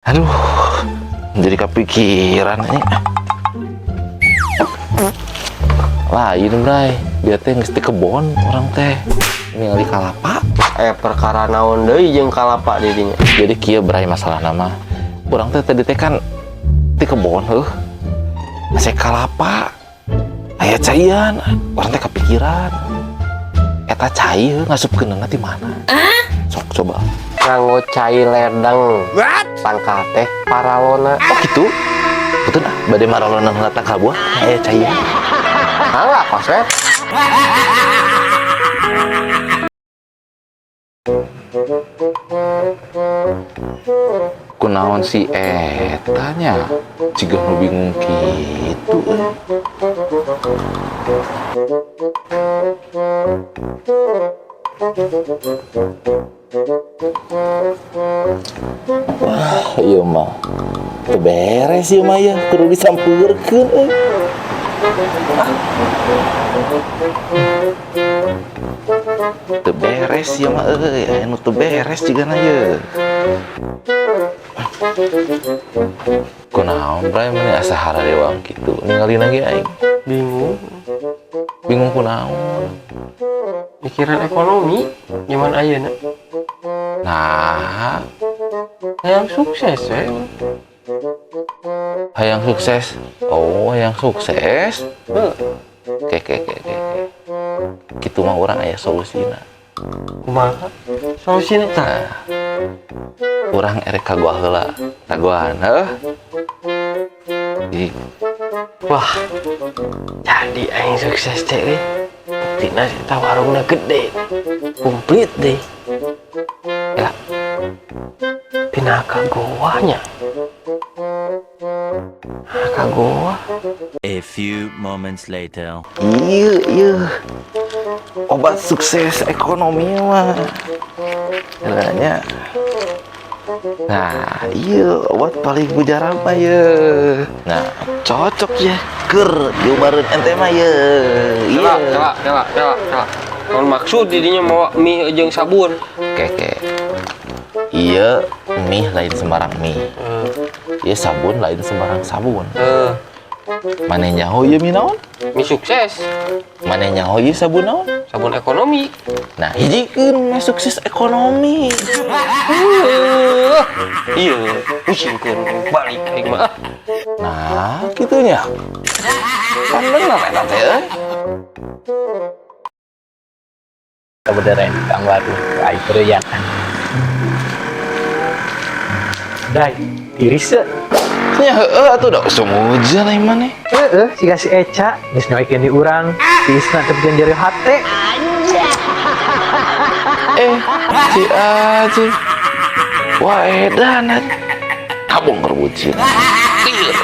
Aduh, jadi kepikiran ini. Lain, Bray. Dia teh geus di kebon orang teh. Ningali kalapa. Eh, perkara naon deui jeung kalapa di dinya? Jadi kieu, Bray, masalah nama. Urang teh tadi teh kan di kebon heuh. Masih kalapa. Aya caian, urang teh kepikiran. Eta cai heuh ngasupkeunna ti mana? Sok coba. Nganggo cai ledeng. Tangkal teh paralona. Oh gitu? Betul ah, bade maralona heula tangkal buah, aya caian. Mangga koslet. Kunaon si eta nya jiga nu bingung kitu euy. Wah, ieu mah teu beres ieu mah ya, kudu disampeurkeun euy. Teu beres ieu mah euy, aya nu teu beres jigana ieu. Kunaon, Bray, meni asa hararewang kitu ningalina ge aing. Bingung. Bingung kunaon? Mikiran ekonomi zaman ayeuna. Nah, Hayang sukses we. Hayang sukses. Oh, hayang sukses. Heuh. Oke. Kitu mah urang aya solusina. Kumaha? Solusina tah. Nah, urang erek ka goa heula. Ka goaan, heuh. Ih, Wah. Jadi aing sukses teh euy. Buktina eta warungna gede. Komplit deh. Ya. Pindah ka goanya. Ka goa. A few moments later. Iya, iya. Obat sukses ekonomi mah. Nanya. Nah, iya obat paling mujarab mah ye. Nah, cocok ya. Keur diubareun ente mah ye. Iya. Kela, kela, kela, kela, kela. Naon maksud didinya mawa mie jeung sabun? Oke, oke. Iya, mie lain sembarang mie. Iya, sabun lain sembarang sabun. Maneh nyaho ieu mie naon? Mie sukses, Maneh nyaho ieu sabun naon? Sabun ekonomi. Nah, hijikeun mie sukses ekonomi. Iya, pusingkeun balik aing mah. Nah, gitunya. Kan bener eta teh euy. Sebenarnya kang baru aing ya. Dai, tiris ya. Nya heueuh atuh da usum hujan aing maneh. Heeh, siga si Eca geus nyoekeun di urang. Si Isna teh bikin jari hate. Eh, si Aci. Wah, edan. Kabong ngerebutin. Iya.